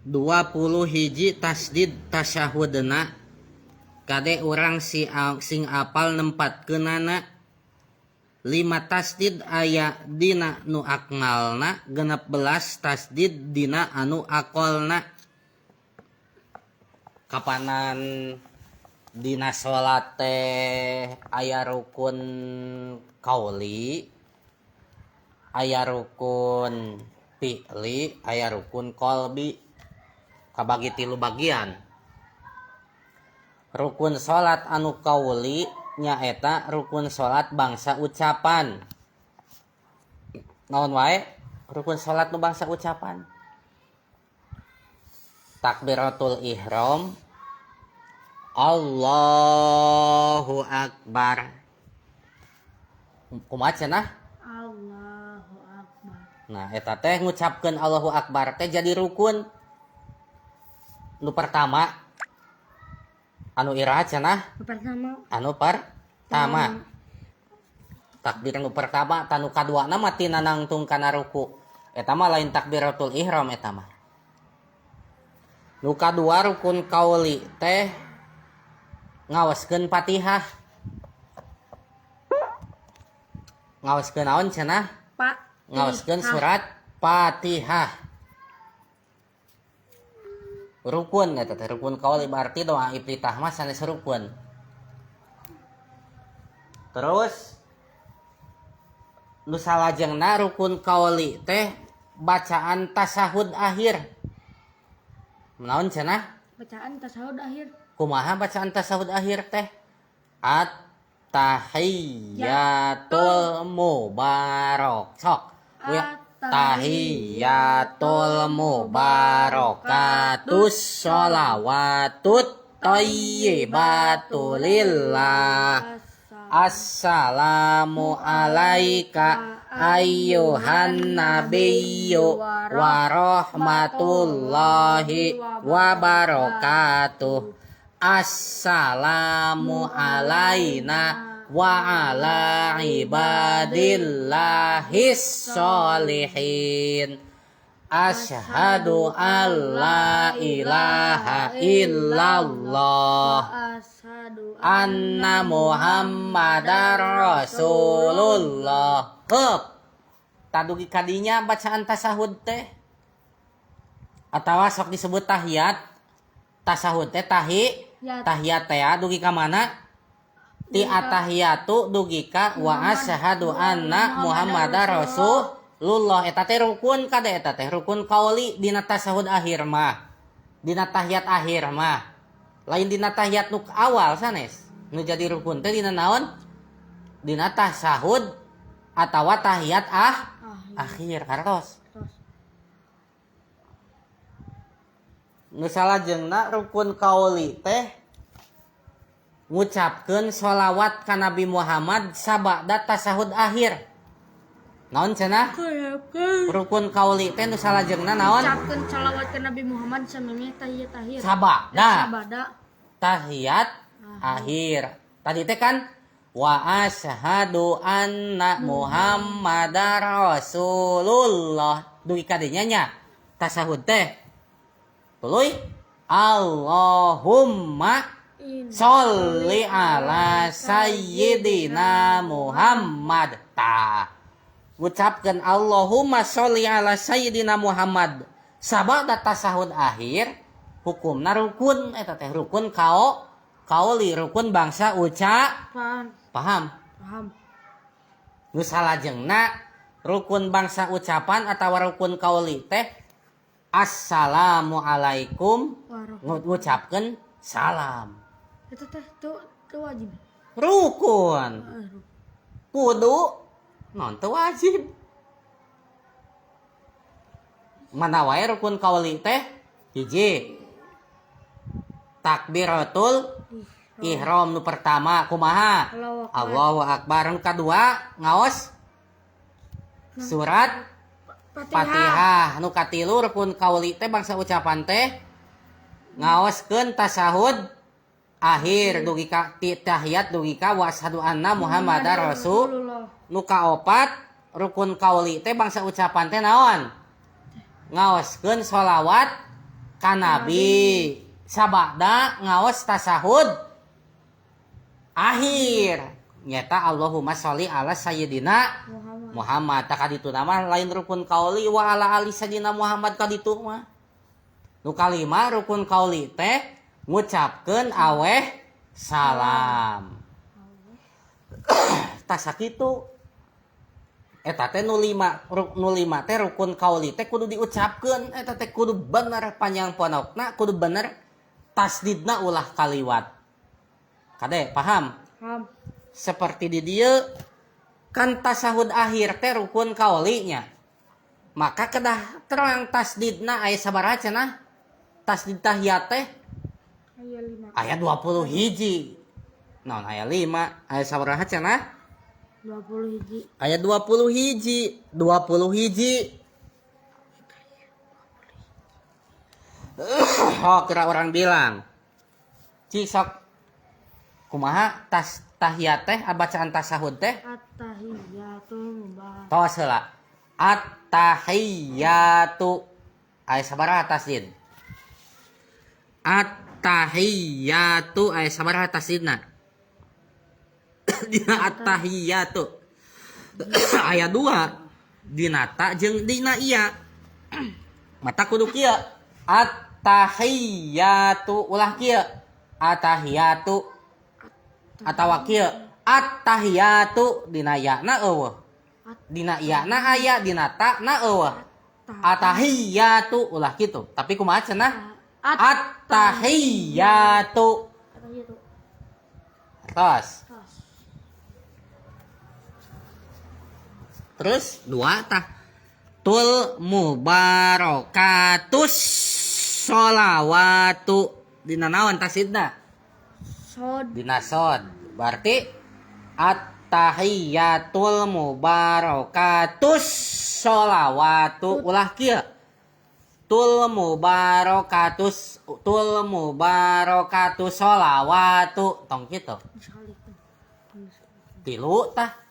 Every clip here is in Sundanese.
21 tasdid tasyahudna kade urang si sing apal nempatkeunana 5 tasdid aya dina nu akmalna 16 tasdid dina anu aqolna. Kapanan dina salat teh aya rukun kauli, aya rukun fi'li, aya rukun qalbi, kabagi 3 bagian. Rukun salat anu kauli nyaeta rukun salat bangsa ucapan. Naon wae rukun salat nu bangsa ucapan? Takbiratul ihram, Allahu akbar. Kumaha cenah? Allahu akbar. Nah, eta teh ngucapkeun Allahu akbar teh jadi rukun. Nu pertama anu iraha cenah? Nu pertama. Anu pertama. Takbir nu pertama tanu kaduana mah tina nangtung kana ruku. Eta mah lain takbiratul ihram eta mah. Nu kadua rukun kauli teh ngaoskeun Fatihah. Ngaoskeun naon cenah? Ngaoskeun surat Fatihah. Rukun eta teh rukun kauli berarti doa iftitah mah sanes rukun. Terus nu salajengna rukun kauli teh bacaan tasahud akhir. Naon cenah? Bacaan tasahud akhir. Kumaha bacaan tasahud akhir teh? At-tahiyatul mubarak. Sok. Tahiyatul mubarakatus sholawatut thayyibatu lillah. Assalamu alaika ayyuhan nabiyyu wa rahmatullahi wa barakatuh. Assalamu alaina wa ala ibadillahis sholihin. Asyhadu an la ilaha illallah anna Muhammadar Rasulullah. Heup. Tadugi kadinya bacaan tasahud teh atawa sok disebut tahiyat. Tasahud teh tahiyat teh dugi ka mana? Ti atahiyatu dugi ka wa asyhadu anna Muhammadar Rasulullah. Eta teh rukun kade eta teh rukun kauli dina tasahud akhir mah. Dina tahiyat akhir mah. Lain dina tahiyat nu awal sanes. Nu jadi rukun teh dina naon? Dina tasahud atawa tahiyat akhir kartos. Nu salajengna rukun kauli teh ngucapkeun sholawat ka Nabi Muhammad sabada tasahud akhir. Naon cenah? Rukun kauli teh nu salajengna naon? Ngucapkeun sholawat ka Nabi Muhammad samemeh tahiyat akhir. Sabada tahiyat akhir. Tadi teh kan wa asyhadu anna Muhammadar Rasulullah. Dugi ka dinya nya tasahud teh. Tuluy Allahumma sholli ala sayyidina Muhammad. Tah. Ngucapkeun Allahumma sholli ala sayyidina Muhammad sabada tasahud akhir hukumna rukun eta teh rukun kauli rukun bangsa ucapan. Paham? Paham. Nu salajengna rukun bangsa ucapan atawa rukun kauli teh assalamualaikum ngucapkeun salam. Eta teh teu wajib. Rukun. Kudu non teu wajib. Mana wae rukun kauli teh? Hiji. Takbiratul ihram nu pertama kumaha? Allahu akbar. Nu kadua ngaos surat Fatihah. Nu katilu rukun kauli teh bangsa ucapan teh ngaoskeun tasahud akhir dugi ka tahiyat dugi ka wa asyhadu anna Muhammadar Rasulullah. Nu kaopat rukun kauli teh bangsa ucapan teh naon? Ngaoskeun sholawat ka nabi. Sabada ngaos tasahud akhir nyata Allahumma sholli ala sayyidina Muhammad. Tak kaditu nama lain rukun kauli wa ala ali sayyidina Muhammad kaditu mah. Nu kalima rukun kauli teh ngucapkeun aweh salam. Tah sakitu eta teh nu lima teh rukun kauli teh kudu diucapkeun, eta teh kudu bener panjang ponokna, kudu bener tasdidna ulah kaliwat. Kade paham? Paham. Seperti di dieu kan tasahud akhir teh rukun kaulinya. Maka kedah terang tasdidna aya sabaraha cenah? Tasdid tahiyat teh aya 5. Aya 20 hiji. Naon aya 5? Aya sabaraha cenah? 20 hiji. Aya 20 hiji, 20 hiji. Oh, kira orang bilang. Ci sok kumaha tas tahiyat teh bacaan tasahud teh? At-tahiyatu mubarak. Tos heula. At-tahiyatu. Aya sabaraha tasdid? At-tahiyatu aya sabaraha tasdidna? Dina at-tahiyatu aya 2, dina ta jeung dina iya. Mata kudu kieu. At-tahiyatu ulah kieu. At-tahiyatu atawa kieu. At-tahiyatu dina ya-na eueuh. Dina iya-na aya, dina ta-na eueuh. At-tahiyatu ulah kitu. Tapi kumaha cenah? At-tahiyatu. Tos. Terus 2 tah. Tul mubarakatus sholawatu. Dina naon tasidna? Sod. Dina sod. Berarti at-tahiyatul mubarakatus sholawatu ulah kieu. Tul mubarakatus sholawatu tong kitu. 3 tah.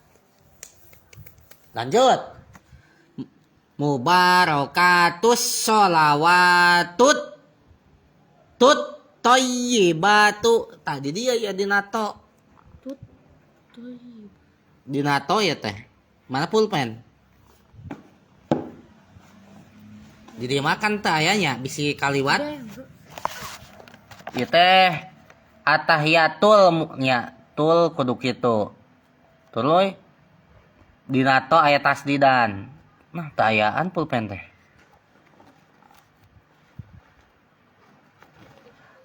Lanjut. Mubarakatus sholawatut tut thayyibatu. Tadi dia ya dina to. Tut thayyib. Dina to ya teh. Mana pulpen? Jadi makan teh ayanya bisi kaliwat. Ieu teh atahiyatul nya tul kudu kitu. Tuluy dina to aya tasdidan. Nah, teu ayaan pulpen teh.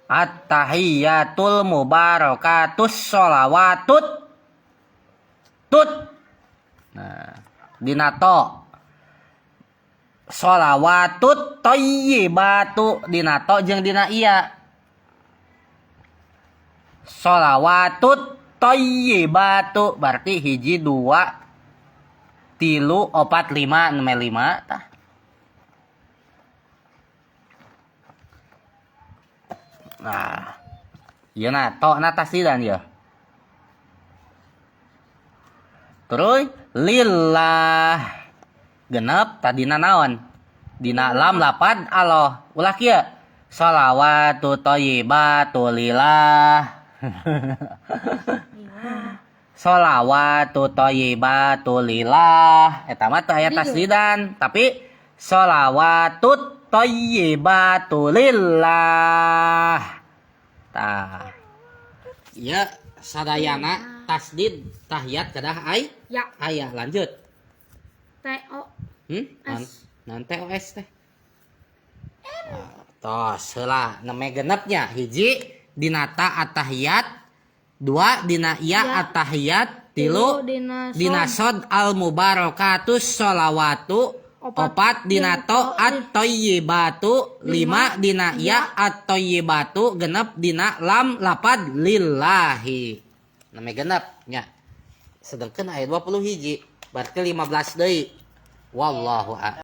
At-tahiyatul mubarakatus sholawatut tut. Nah, dina to sholawatut thayyibatu dina to jeung dina iya. Sholawatut thayyibatu berarti 1 2 3 4 5 6 5 tah. Nah, ieu na to na tasdidan ieu. Terus lillah genep tadina naon? Dina lam lapad Allah. Ulah kieu. Shalawatu thayyibatu lillah. Sholawatu thayyibatu lillah. Eta mah teu aya tasdidan, tapi sholawatu thayyibatu lillah. Tah. Ieu sadayana tasdid tahiyat kedah ai? Ya. Aya, lanjut. T O S. Naon T O S teh? Tos heula neme genepnya. 1 dina ta atahiyat, 2 dina ya atahiyat, 3 dina sod al mubarakatus sholawatu, 4 dina to at-thayyibatu, 5 dina ya at-thayyibatu, 6 dina lam lapad lillahi. Neme genep nya. Sedengkeun aya 20 hiji, berarti 15 deui. Wallahu a'lam.